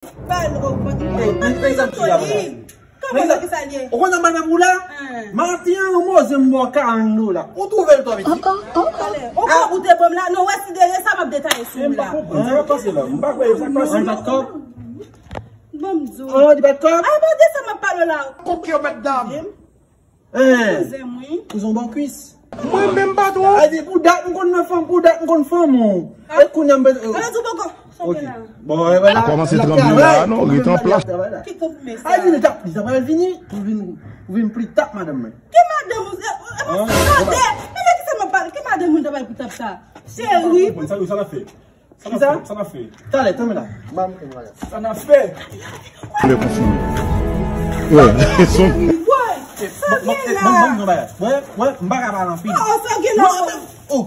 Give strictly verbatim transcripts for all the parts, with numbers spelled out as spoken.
Pale, oh, oh, oh, men, men, men, sa m tire la. Kòman sa ki sa l ye? Ou konnen madanm ou la? Maten an, ou moze m bò karant dola. Ou twouve l twò piti? Talè. Ou ka goute bon la. Non, wè si deye sa m ap detaye sou ou la. M pa konprann. Sa k ap pase la? M pa kwè e sa k pase. An bat kòb? Bon, m di w. An di bat kòb? Ay, bon, de sa m ap pale la. Koke yo mèt dam. Kouzen m, wi. Kouzen w bon kwis. Mwen menm patwon. A di pou dat m konn nan fanm, pou dat m konn fanm ou. E kounye a m bezwen. An di poko. Ok. Bon, e vwala. Ou kòmanse tranble la, non, ret an plas. Ki konpliman sa? A di li t ap, li t ap al vini, ou vin, ou vin pli tap madanm mwen. Ki madanm ou? E, e, e, men de ki sa m ap pale? Ki madanm ou t ap al pli tap sa? Cheri. Sa, sa n ap fè? Sa n ap fè? Sa n ap fè? Talè, tann la. Ban m yon bagay. Sa n ap fè? Lè konfime. Wè, son. Wè, sa gen la. Wè, wè, m pa ka pale anpil. Oh, oh, sa gen la. Oh, oh.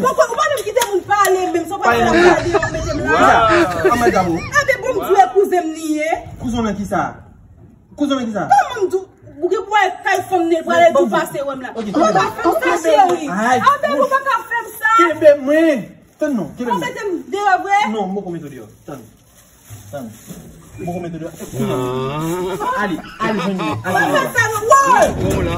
Poko, ou pa menm kite moun pale, menm si w pa fè yon pale, w ap mete m la. An mèt damou. Anben, bon, m di w e kouzen m li ye. Kouzen w nan kisa? Kouzen w nan kisa? Kòman m di w? Ou gen pou al kay fanm nan, pral di w pase wè m la. Ou pa fè m sa, cheri. Anben, ou pa ka fè m sa. Kenbe mwen. Tann non, kenbe mwen. Ou mete m deyò vre? Non, m poko mete w deyò. Tann. Tann. M poko mete w deyò. Ale, ale jwenn li. Ale jwenn li. Ou pa fè sa non. Woy!